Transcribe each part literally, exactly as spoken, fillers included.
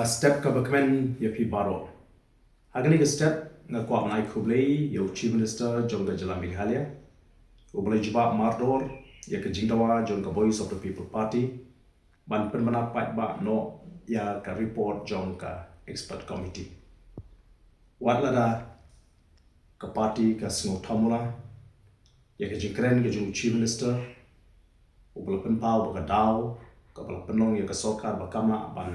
Step kaba kmen ïa phi baroh. Ha kane ka step nga kwah ban ai khublei ïa u Chief Minister jong ka jylla Meghalaya, u Blei jubab mardor ïa ka jingdawa jong ka Voice of the People Party ban pynbna paidbah noh ïa ka report jong ka expert committee. Wat lada ka party ka sngew thamula ïa ka jingkren ka jong u Chief Minister, u ba la pynpaw ba ka daw kaba la pynlong ïa ka sorkar ba kam lah ban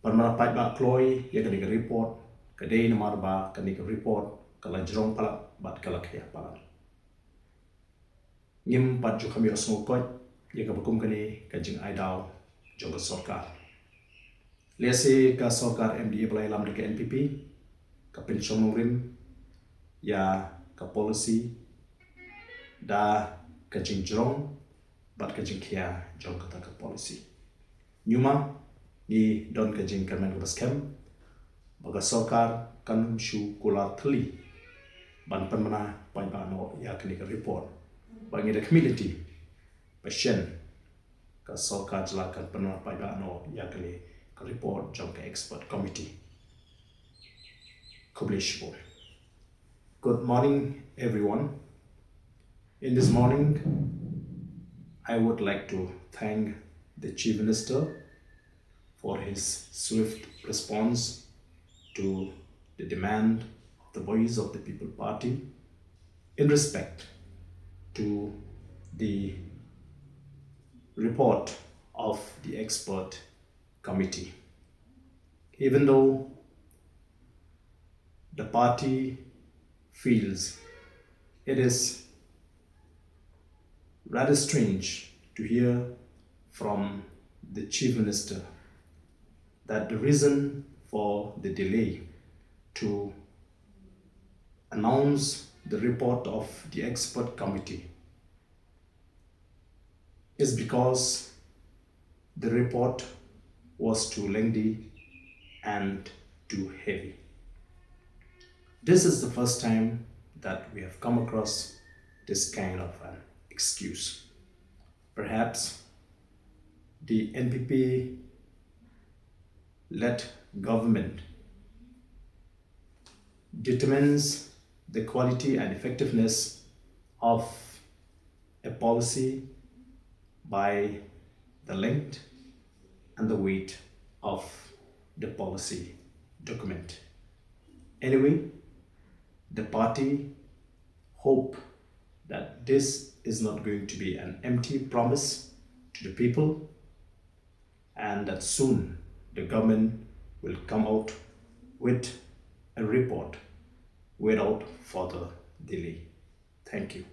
pynbna paidbah kloi ïa kane ka report, ka dei namar ba kane ka report ka la jrong palat bad ka la khia palat. Ngim pat ju kham ïohsngew koit ïa kaba kum kane ka jingai daw jong ka sorkar. Lehse ka sorkar M D A ba la ïalam da ka N P P ka pynshong nongrim ïa ka policy da ka jingjrong bad ka jingkhia jong kata ka policy. Ñiuma ngi don ka jingkyrmen kaba skhem ba ka sorkar kan ym shu kular thylli ban pynbna paidbah noh ïa kane ka report. Ba ngi da khmih lynti ba shen ka sorkar jylla kan pynbna paidbah noh ïa kane ka report jong ka expert committee. Khublei shibun. Good morning, everyone. In this morning, I would like to thank the Chief Minister for his swift response to the demand of the Voice of the People Party in respect to the report of the expert committee. Even though the party feels it is rather strange to hear from the Chief Minister that the reason for the delay to announce the report of the expert committee is because the report was too lengthy and too heavy. This is the first time that we have come across this kind of an excuse. Perhaps the N P P led government determines the quality and effectiveness of a policy by the length and the weight of the policy document. Anyway, the party hope that this is not going to be an empty promise to the people and that soon the government will come out with a report without further delay. Thank you.